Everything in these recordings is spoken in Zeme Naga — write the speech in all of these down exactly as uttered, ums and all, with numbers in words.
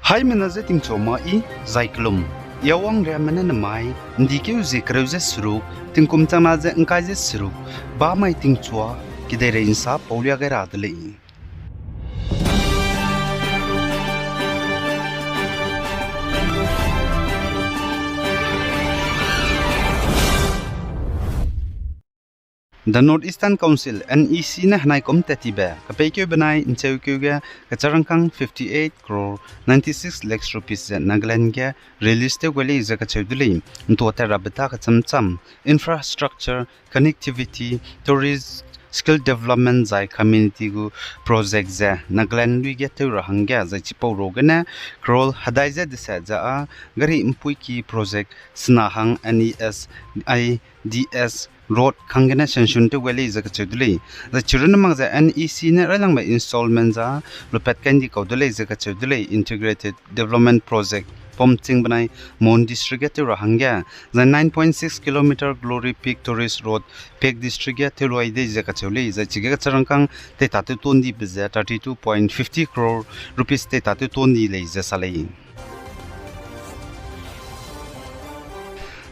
Haimena ze tingchua ma i, zai kelum. Yawang riamene nemai, ndikeu ze kereu ze seruk, tingkum changna ze ngkai ze seruk, bamai tingchua, kedeirei nsa paulia gai ra de lei. The North Eastern Council, N E C ne henai kum tat tibe, kepeikeu benai ncheukeu ge, kecharangkâng fifty-eight crore ninety-six lakhs rupees ze Nagaland ge release tew gai lei ze kacheu de lei, ntua tat rabe ta kecham cham, infrastructure, connectivity, tourist, skill development zai community gu project ze Nagaland lui ge tew ra hangge zai chipau ro gene crore hedai ze deset ze â gari mpuiki project sena hang N E S I D S road khanggene sanction tew gai lei ze kacheu de lei. Zai chirunne mak ze N E C ne railangbe installment za lupat kai ndi kau de lei ze kacheu de lei, Integrated Development Project Pamching benai Mon District ge tew ra hangge, zai nine point six kilometer Glory Peak Tourist Road Phek District ge tew luai dei ze kacheu lei, zai chige kecharangkâng teitatew ton dibe ze thirty-two point fifty crore rupees teitatew ton di lei ze sa lei.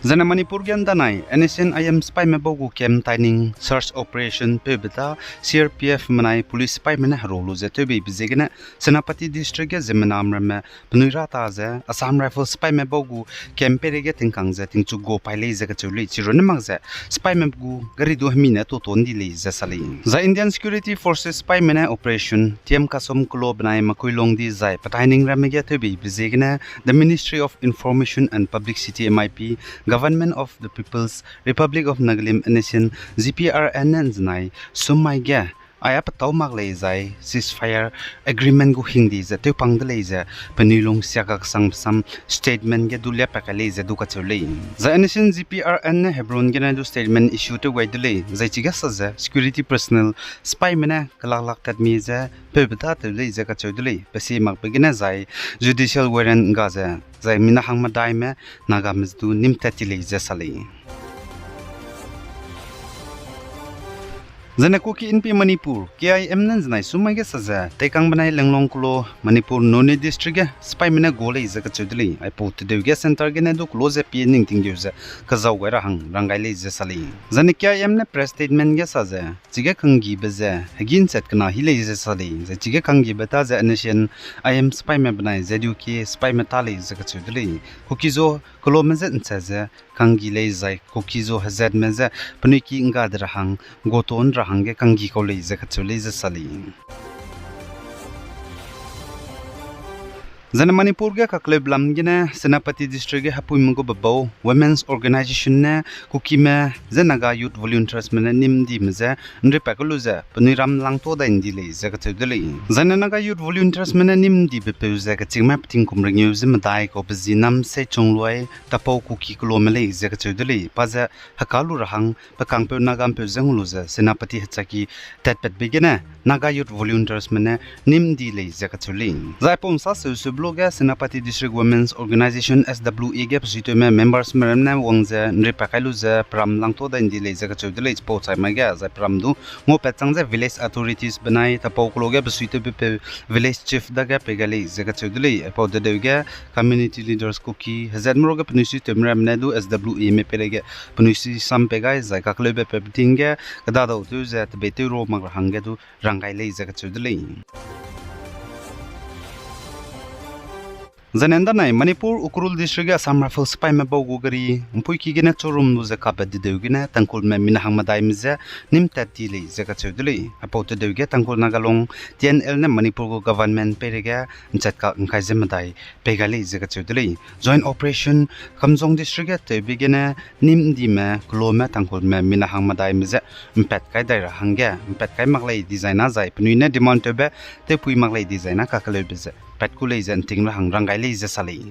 Zane Manipur ge ndanai N S C N I M sipaime bau gu camp taining search operation peube ta C R P F menai police sipaime ne hero lu ze tewbeibe ziegene Senapati District ge ziemmename ramme penui ra ta ze Assam Rifles sipaime bau gu camp peireige tingkang ze tingchu go pai lei ze kacheu lei, chirunne mak ze sipaime gu gari du hemi ne tuton di lei ze sa lei. Zai Indian Security Forces sipaime ne operation T M Kasom kelo benai Makuilongdi zai petaining ramme ge tewbeibe ziegene the Ministry of Information and Publicity, M I P, Government of the People's Republic of Nagalim, N S C N, G P R N ne nzenai summai ge aia petau mak lei zai ceasefire agreement gu hingdi ze tewpang de lei ze penui lungsia kaksang sam statement ge du liapat kai lei ze du kacheu lei. Zai N S C N G P R N ne Hebron gene du statement issue tew gai de lei, zai chige sa ze security personnel sipaime ne kelaklak tatmi ze peube ta tew lei ze kacheu de lei, pe si makbe gene zai judicial warrant ga ze, zai mina hang medaime Nagame ze du nîm tat ti lei ze sa lei. Zane Kuki Inpi Manipur, K I M ne nzenai summai ge sa ze, teikang benai Lenglong kelo Manipur Noney District ge sipaime ne go lei ze kacheu de lei, aipau tedeu ge centre gene du kelo ze pie ning tinggeu ze kezau gai ra hang rang gai lei ze sa lei. Zane K I M ne press statement ge sa ze, chige kanggibe ze hegî nchat kena hi lei ze sa lei, zai chige kanggibe ta ze N S C N I M sipaime benai Z U K sipaime ta lei ze kacheu de lei. Kuki-Zo kelome je nchat ze kanggi lei zai Kuki-Zo hezatme je penui ki ngga de ra hang, goton ra hangge kanggi kau lei ze kacheu lei ze sa lei. Zane Manipur ge kakleube lam gene Senapati District ge hepuime gu bebau Women's Organization ne Kukime je Naga Youth Volunteersme ne nîm dime je nripat kai lu ze penui ram langto dai ndi lei ze kacheu de lei. Zane Naga Youth Volunteersme ne nîm dibepeu ze kechîngme petingkum rengeu ze medai kau pe zi nam sei chungluai tapau Kuki kelome lei ze kacheu de lei, pa ze heka lu ra hang pe kangpeu Nagampeu ze ngu lu ze Senapati hechaki tatpatbe gene Naga Youth Volunteersme ne nîm di lei ze kacheu lei. Zai pum sa seu sube lu ge Senapati District Women's Organization, S W A ge besuitewme membersme ram ne wang ze nripat kai lu ze peram langto dai ndi lei ze kacheu de lei, chipau chai mai ge zai peram du ngaupat chang ze village authorities benai tapau kelo ge besuitewbepeu village chief dage pei gai lei ze kacheu de lei, aipau tedeu ge community leaders Kuki hezatme ruage penui suitewme ram ne du S W A me peireige penui sui sam pei gai zai kakleube pe beting ge kedadau tew ze tebei tew ro mak ra hangge du rang gai lei ze kacheu de lei. Zane ndanai Manipur Ukhrul District ge Assam Rifles sipaime bau gu gari mpuiki gene chorum lu ze kapat dedeu gene Tangkhulme mina hang medaime je nîm tat ti lei ze kacheu de lei. Aipau tedeu ge Tangkhul Naga Long, T N L ne Manipur gu government peireige nchat kak ngkai ze medai pei gai lei ze kacheu de lei. Joint Operation Kamjong District ge tewbe gene nîm ndime kelome Tangkhulme mina hang medaime je mpat kai dai ra hangge mpat kai mak lei dizai na zai penui ne demand tewbe tewpui mak lei dizai na kakeleube ze pat ku lei ze nting ra hang rang gai lei ze sa lei.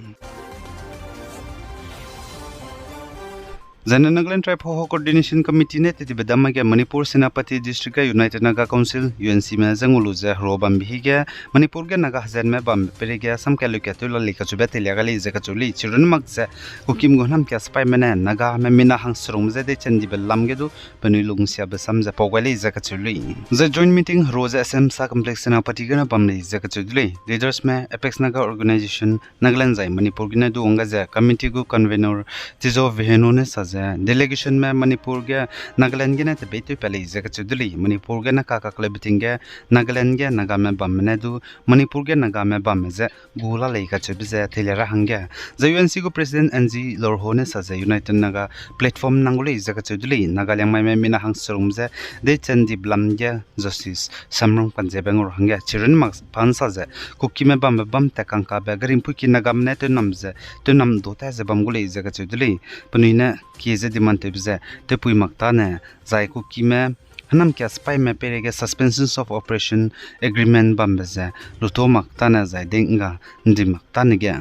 Zaine Nagaland Tribe Hoho Coordination Committee ne tetibe dam ge Manipur Senapati District ge United Naga Council, U N C me ze ngau lu ze hero bambe hige, Manipur ge Naga hezenme bambe peirei ge samkat leukat tew la lei kacheube teilia gai lei ze kacheu lei. Chirunne mak ze Kukime gu hênamkia sipaime ne Nagame mina hangserungme je deichen dibe lam ge du penui lungsiabe sam ze pau gai lei ze kacheu lei. Zai joint meeting hero ze S M Shah Complex Senapati gene bam lei ze kacheu de lei. Leadersme Apex Naga Organization Nagaland zai Manipur gene du wang gai ze committee gu convener Tizo Vihenu ne sa ze delegationme Manipur ge Nagaland gene tebeitew pat lei ze kacheu de lei. Manipur gene kakakleube ting ge Nagaland ge Nagame bamme ne du Manipur ge Nagame bamme ze gu la lei kacheube ze teilia ra hangge. Zai U N C gu President N G Lorho ne sa ze United Naga platform nang gu lei ze kacheu de lei. Naga Liangmaime mina hangserungme je deichen dibe lam ge justice samrang panzebe ngau ra hangge. Chirunne mak pan sa ze Kukime bambe bam tat kangkabe Garingpuiki Nagame ne tewnam ze, tewnam du ta ze bam gu lei ze kacheu de lei. Penui ne kie ze demand tewbe ze tewpui mak tane, zai Kukime hênamkia sipaime peirei ge Suspension of Operation Agreement bambe ze luto mak tane zai dei ngga ndi mak tane ge.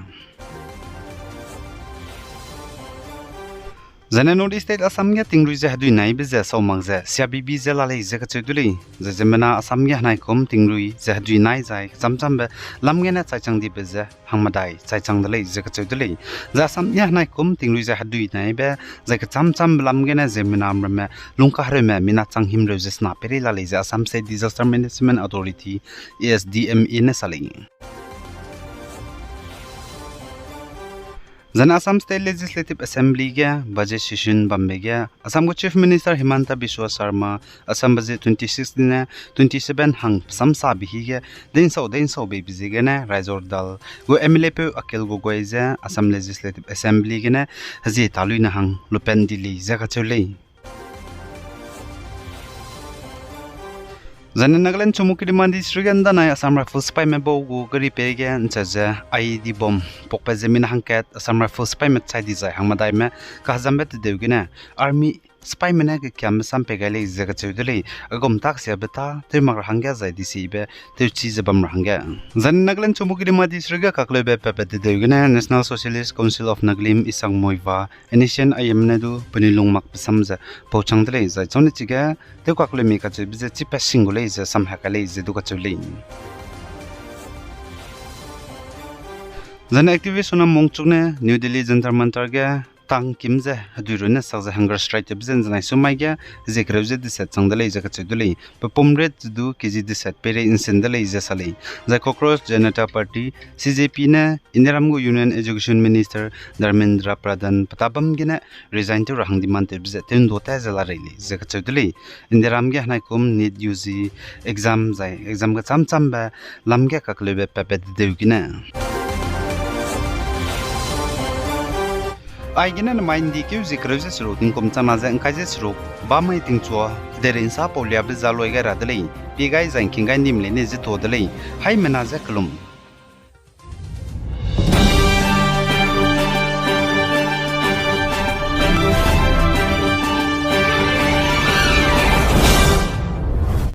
Zaine North East State Assam ge tingrui ze hedui naibe ze sau mak ze siabibi ze la lei ze kacheu de lei. Zai ziemmena Assam ge henaikum tingrui ze hedui nai zai kechâmchâmbe lam gene chaichang dibe ze hangmedai chaichang de lei ze kacheu de lei. Zai Assam ge henaikum tingrui ze hedui naibe zai kechâmchâmbe lam gene ziemmena ramme lungkahereume mina chang himreu ze sena peirei la lei ze Assam State Disaster Management Authority, A S D M A ne sa lei. Zaine Assam State Legislative Assembly ge budget session bambe ge Assam gu Chief Minister Himanta Biswa Sarma Assam budget twenty six ne twenty seven hang samsabe hige densau densau beibe ziegene Raizor dal gu M L A peu Akhil Gogoi ze Assam Legislative Assembly gene hezie taluine hang lupen di lei ze kacheu lei. Zaine Nagaland Chumoukedima District ge ndanai Assam Rifles sipaime bau gu gari pei ge ncheu ze I E D bomb pakpat ze mina hangkat Assam Rifles sipaime chai dizai hangmedaime kahezambe tedeu gene Army sipaime ne kekiambe sam pei gai lei ze kacheu de lei. Agum tak siabe ta tew mak ra hangge zai disibe tewchi ze bam ra hangge. Zaine Nagaland Chumoukedima District ge kakleube patpat tedeu gene National Socialist Council of Nagalim Isang Muivah, N S C N I M ne du penui lung makbe sam ze pauchang de lei zai châune chige tew kakleume kacheube ze chipat sing gu lei ze samha kai lei ze du kacheu lei. Zaine activist Sonam Wangchuk ne New Delhi Jantar Mantar ge tang kim ze hedui runne sak ze hunger strike tewbe ze nzenai sumai ge zie kereu ze deset chang de lei ze kacheu de lei. Pe pum rate ze du K G deset peirei nsen de lei ze sa lei. Zai Cockroach Janata Party, C J P ne Indiaram gu Union Education Minister Dharmendra Pradhan pe tabam gene resign tew ra hang demand tewbe ze tew ndu ta ze la rei lei ze kacheu de lei. Indiaram ge henaikum NEET U G exam zai exam kechâmchâmbe lam ge kakleube patpat tedeu gene Aigene nemai ’ndi keu zie kereu ze seruk tingkum changna ze ’ngkai ze seruk bamai tingchua, deri ’nsa pauliabe ze loi gai ra de lei, pie gai zai ’ngking gai ’ndim leine ze tuâ de lei, haimena ze kelum.